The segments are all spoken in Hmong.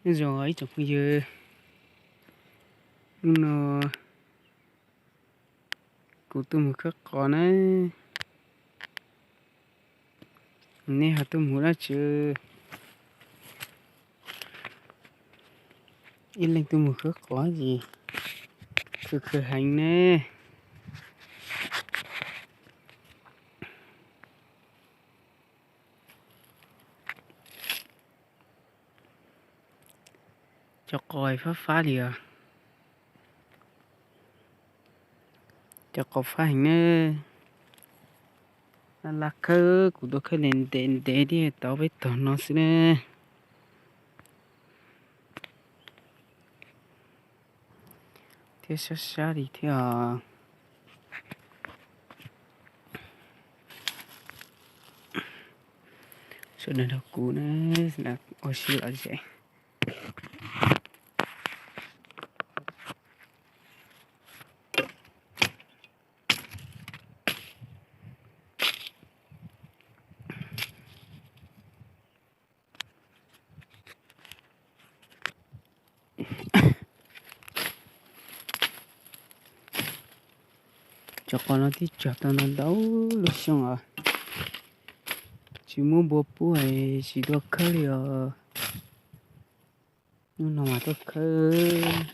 Nyob zoo ib tsoom phooj ywg, hnub no kuv tuaj mus khawb qos na. Nej ho tuaj mus dab tsi? Ib leeg tuaj mus khawb qos ces khwv khwv heev ne. Cov qos fab fab li os. Cov qos fab heev ne. Laj laj khawb, kuv tuaj khawb ntev ntev ntev thiaj tau peb tog no xwb ne. Thiab sab sab li thiab os. Sawv daws nrog kuv na, ua si lawm ces. Cov qos no twb tsog tau ntau ntau lub xyoo os, tsis muab npua pub es tsis tuaj khawb li os. Hnub no mas tuaj khawb.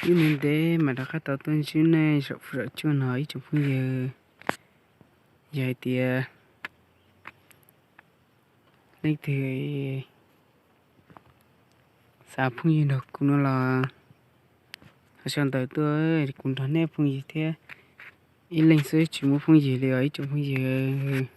Ib hnub ntev mas rov qab tau tuaj ntsib nej saum fuv saum cua no ib tsoom phooj ywg. Yog hais tias leej twg xav phooj ywg nrog kuv no los ho sau ntawv tuaj, kuv nrog nej phooj ywg thiab. Ib leeg xwb tsis muaj phooj ywg li os ib tsoom phooj ywg.